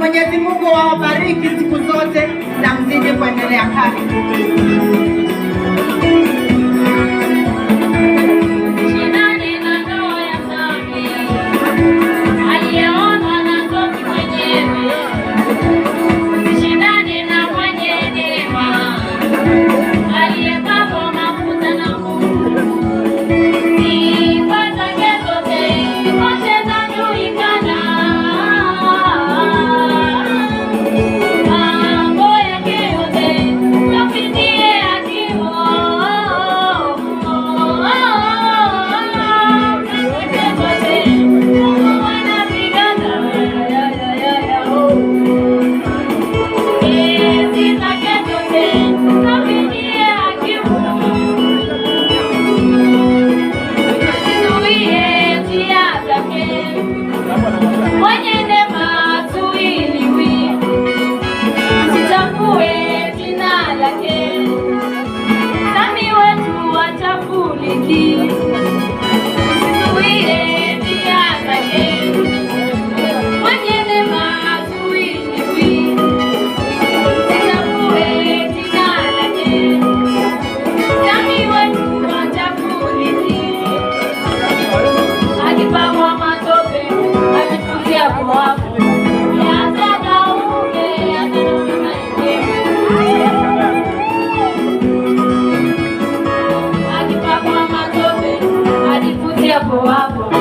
Mwenyezi Mungu awabariki siku zote na mzidi kuendelea. Karibu. Shindani na ndoa ya Sami, aliyeonwa na toki mwenyewe. Usishindane na mwenye neema, aliyepakwa mafuta na Mungu. Sifa zake zote kote zajulikana. Mambo yake yote safi ndiye hakimu. Zake zote Mungu anapigana. Kesi zake zote safi ndiye hakimu. Usizuie njia zake, mwenye neema hazuiliwi. Usichafue jina lake, Sami wetu hachafuliki. Usizuie njia zake, mwenye neema hazuiliwi. Usichafue jina lake, Sami wetu hachafuliki. Akipakwa matope, akifukia hapo hapo, yatagauke, yatanuna yenyewe. Akipakwa matope, ajifutie hapo hapo.